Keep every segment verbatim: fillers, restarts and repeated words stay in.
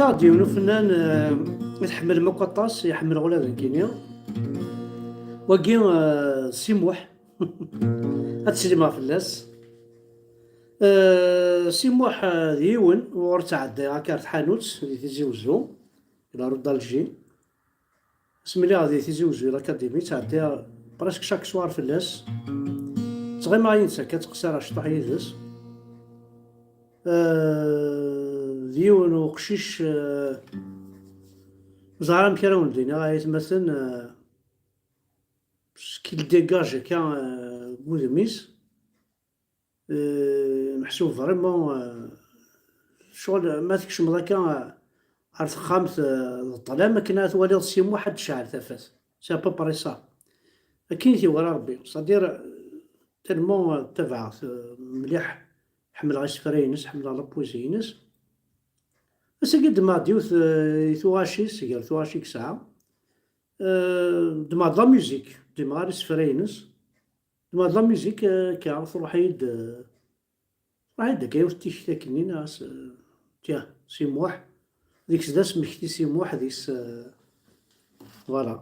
Aɣ-d yiwen ufennan, eh, i tḥemmlem akk aṭas, i ḥemmleɣ ula d nekkini. Wagi, eh, Si Muḥ. Ad teslimeɣ fell-as. Eh, Si Muḥ, eh, d yiwen ur ttɛeddayeɣ akka ar tḥanut di Tizi Wezzu, di la rue d'Alger. Asmi lliɣ di Tizi Wezzu, l'académie, ttɛeddiɣ presque chaque soir fell-as. Ttɣimeɣ yid-s akka, ttqeṣṣireɣ ciṭuḥ yid-s. Eh, d yiwen uqcic, eh, ur ẓriɣ amek ara wen-d-iniɣ, ay atmaten, eh, ce qu'il dégage akka, eh, deg wudem-is. Eh, meḥsub vraiment, eh, ccɣel ma tkecmeḍ akka, eh, ɣer texxamt, eh, d ṭṭlam, akken ad twaliḍ Si Muḥ ad tecɛel tafat. C'est à peu près ça. Akken i t-iwala Rebbi. C'est-à-dire, eh, tellement, eh, ttabaɛeɣ-t, eh, mliḥ. Ḥemmleɣ isefra-ines, ḥemmleɣ la poésie-ines. Ass-agi ddmeɣ-d yiwet, eh, i tuɣac-is, gar tuɣac i yesɛa. Eh, ddmeɣ-d la musique, ddmeɣ ar isefra-ines. Ddmeɣ-d la musique, eh, akka, truḥ-iyi-d, eh, truḥ-iyi-d akka yiwet tikti akkenni, nniɣ-as, eh, tiens, Si Muḥ, deg-s d asmekti Si Muḥ, deg-s, eh, voilà.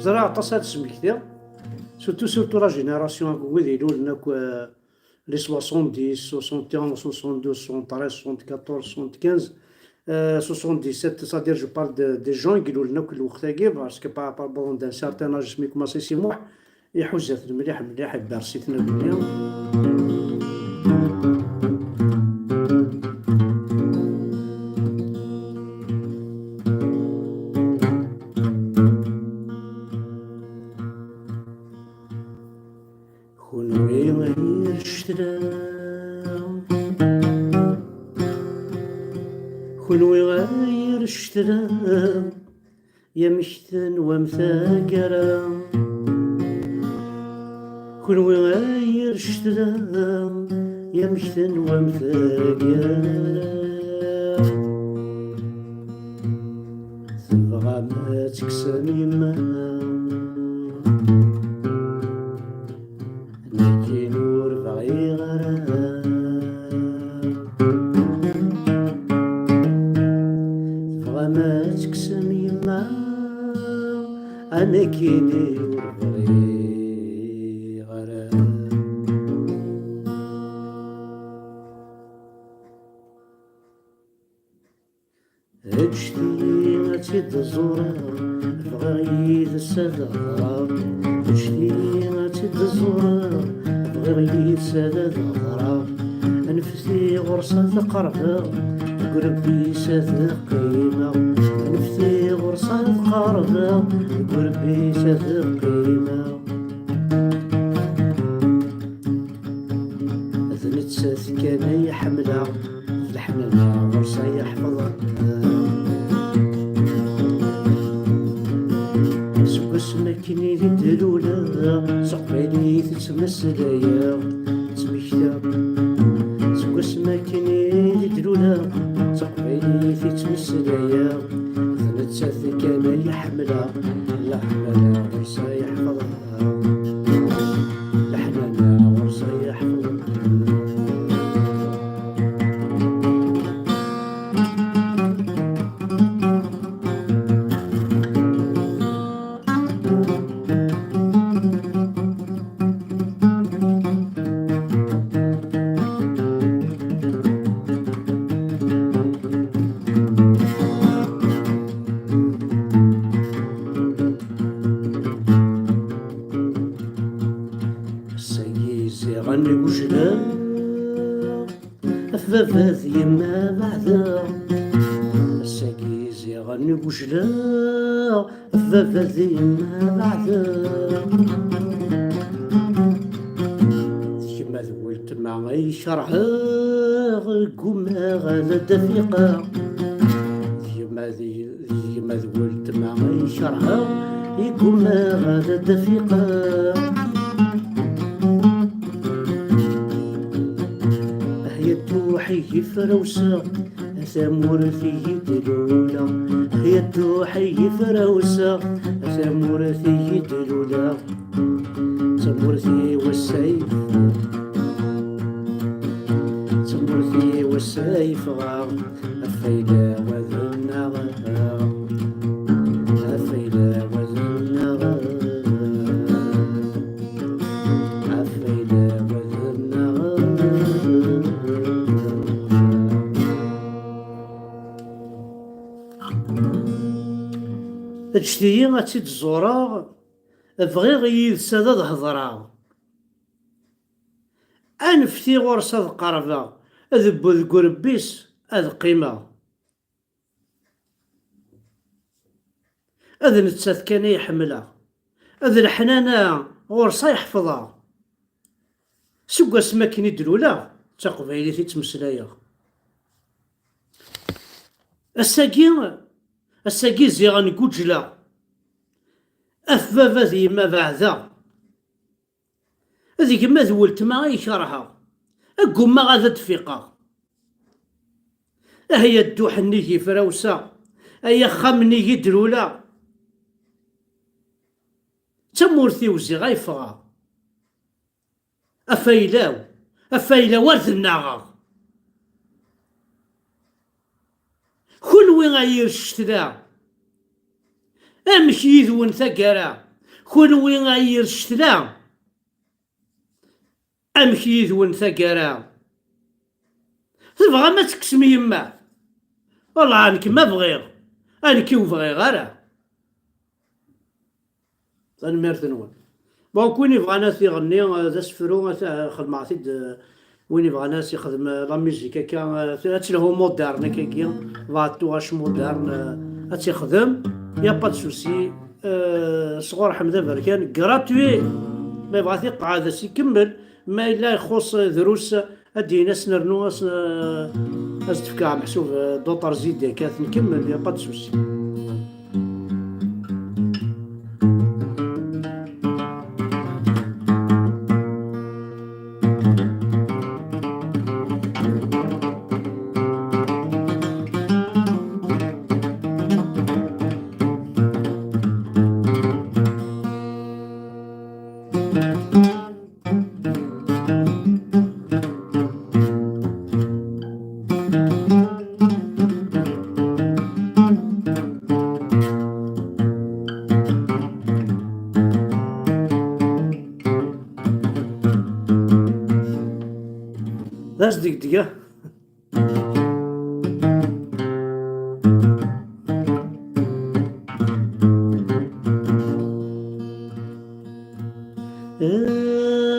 Ẓriɣ aṭas ad smektiɣ, surtout, surtout la génération akk wid ilulen akk, euh, les soixante-dix, soixante et onze, soixante-douze, soixante-treize, soixante-quatorze, soixante-quinze, euh, soixante-dix-sept, c'est-à-dire je parle de, des gens i ilulen akk lweqt-agi, parce que par rapport, bon, d'un certain âge, asmi commencé Si Muḥ, iḥuza-ten mliḥ, mliḥ, ibersi-ten akkenni. Kunwi ay ircetla, kunwi ay ircetla, yamek tenwam taggara? Kunwi ay ircetla, yamek tenwam taggara? Tebɣam ad tekksem yemma? Nekkini ur bɣiɣ ara. Tebɣam ad tekksem yemma? A nekkini ur bɣiɣ ara. Ǧǧet-iyi ad tt-id-ẓureɣ, bɣiɣ yid-s ad hedreɣ. Ǧǧet-iyi ad tt-id-ẓureɣ, bɣiɣ yid-s ad hedreɣ. Anfet-iyi ɣur-s ad qerbeɣ, deg urebbi-s ad qqimeɣ. Anfet-iyi ɣur-s ad qerbeɣ, deg urebbi-s ad qqimeɣ. D nettat kan ay ḥemmleɣ, d leḥnana ɣur-s ay ḥefḍeɣ. Seg wasmi akken i d-luleɣ, s teqbaylit ttmeslayeɣ, ttmektaɣ. Seg wasmi akken i d-luleɣ, s teqbaylit ttmeslayeɣ. D nettat kan ay ḥemmleɣ, leḥnana ɣur-s ay ḥefḍeɣ. Leḥnana ɣur-s ay ḥefḍeɣ. Ass-agi ziɣen gujleɣ, ɣef baba d yemma beɛdeɣ. Ass-agi ziɣen gujleɣ, ɣef baba d yemma beɛdeɣ. D kemm d weltma Ay kerheɣ, ggumaɣ ad d-afiqeɣ. D gma d, d gma d weltma ay kerheɣ, i ggumaɣ ad d-afiqeɣ. Ay aduḥ i yi-frawseɣ, a tamurt i yi-d-luleɣ. Ay aduḥ i yi-frawseɣ, a tamurt i yi-d-luleɣ. Tamurt-iw ass-a i, tamurt-iw ass-a i ffɣeɣ, afayla-w ad nnaɣ, afayla-w ad nnaɣ, afayla-w ad nnaɣ. Ǧǧet-iyi ad tt-id-ẓureɣ, bɣiɣ yid-s ad, ad hedreɣ. Anfti ɣur-s ad qerbeɣ, ad wweɣ deg urebbi-s ad qqimeɣ. D nettat kan ay ḥemmleɣ, d leḥnana ɣur-s ay ḥefḍeɣ. Seg wasmi akken i d-luleɣ, d taqbaylit i ttmeslayeɣ. Ass-agi, ass-agi ziɣen guǧleɣ. Af baba d yemma beɛdeɣ. D gma d weltma ay kerheɣ. Ggummaɣ ad d-fiqeɣ. Ay adduḥ nnig i frawseɣ, ay axxam nnig i d-luleɣ. D tamurt-iw ziɣ ay ffɣeɣ. Afayla-w, afayla-w ar d-nnaɣeɣ. Kunwi ay yir ccetla, amek yid-wen taggara? Kunwi ay yir ccetla, amek yid-wen taggara? Tebɣam ad tekksem yemma? Wellah, a nekk ma bɣiɣ, a nekk ur bɣiɣ ara. Tanemmirt-nwen. Donc, win yebɣan ad t-iɣenni, eh, d asefru, ad t-, eh, xedmeɣ-t-id, eh, win yebɣan ad s-ixdem, eh, la musique akka, eh, ad telhu moderne akkagi, va touch moderne, eh, ad tt-ixdem, y a pas de souci, eh, sɣur Ḥmed Aberkan, gratuit. Ma yebɣa ad t-iqeɛɛed, ad s-ikemmel, ma yella ixuṣ, eh, drus, ad d-yini ad s-nernu, ad s-, ad s-d-fkeɣ meḥsub, eh, d'autres idées akka, ad t-nkemmel, y a pas de souci. D ass deg deg-a.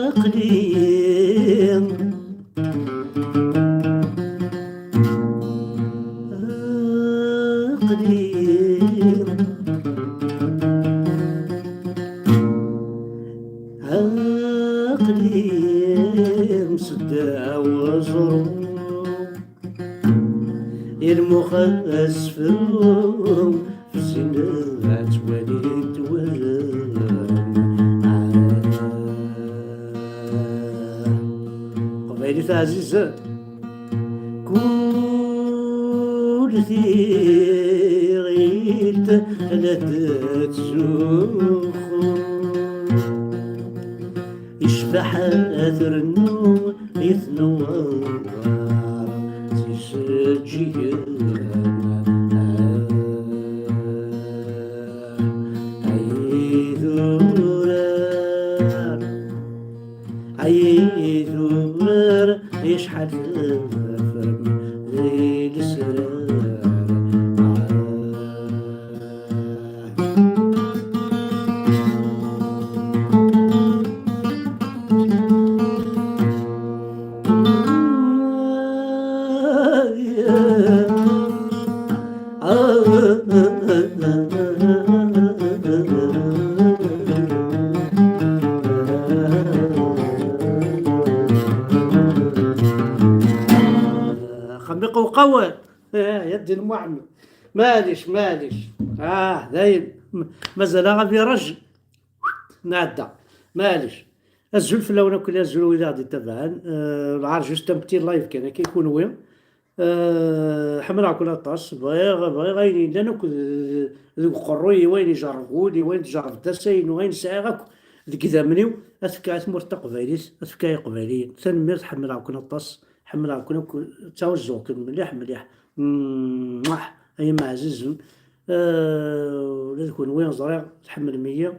Aql-i, aql-i, aql-i seddaw uẓru. Irmux asefru, f zzin ad twalint wudem. Qbaylit ɛzizen. Kul tiɣilt la tettzuxxu. Icbeḥ trennu i tnewwar tiseǧǧigen. Ay idurar, ay idurar, acḥal tefrem di lesrar. Xemmiq uqawan. Eh, ya ddin Muḥemmed. Maɛlic, maɛlic. Ah, dayen. M-, mazal-aɣ aviraj. Nɛedda. Maɛlic. Azul fell-awen akk, azul wid aɣ-d-ittabaɛen. Eh, lɛar juste un petit live kan akka i kunwi. Eh, ḥemmleɣ-ken aṭas. Bɣiɣ, bɣiɣ ayen yellan akk d-, deg uqerruy-iw, ayen ijerreb wul-iw, ayen tjerreb tasa-inu, ayen sɛiɣ akk deg idammen-iw, ad t-fkeɣ i tmurt taqbaylit, ad t-fkeɣ i Iqbayliyen. Tanemmirt, ḥemmleɣ-ken aṭas. Ḥemmleɣ-ken akk, ttɛuzzuɣ-ken mliḥ, mliḥ. Mwah! Ay imeɛzizen. Eh, ula d kunwi ẓriɣ tḥemmlem-iyi.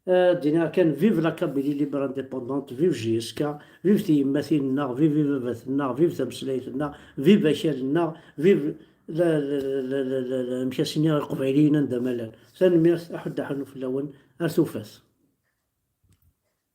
Eh, d-iniɣ kan, vive la Kabylie libre indépendante, vive J S K, vive tiyemmatin-nneɣ, vive ibabaten-nneɣ, vive tameslayt-nneɣ, vive akal-nneɣ, vive la, la, la, la, la, la, amek as-iniɣ, Iqbayliyen anda ma llan. Tanemmirt, aḥuddu aḥunnu fell-awen, ar tufat.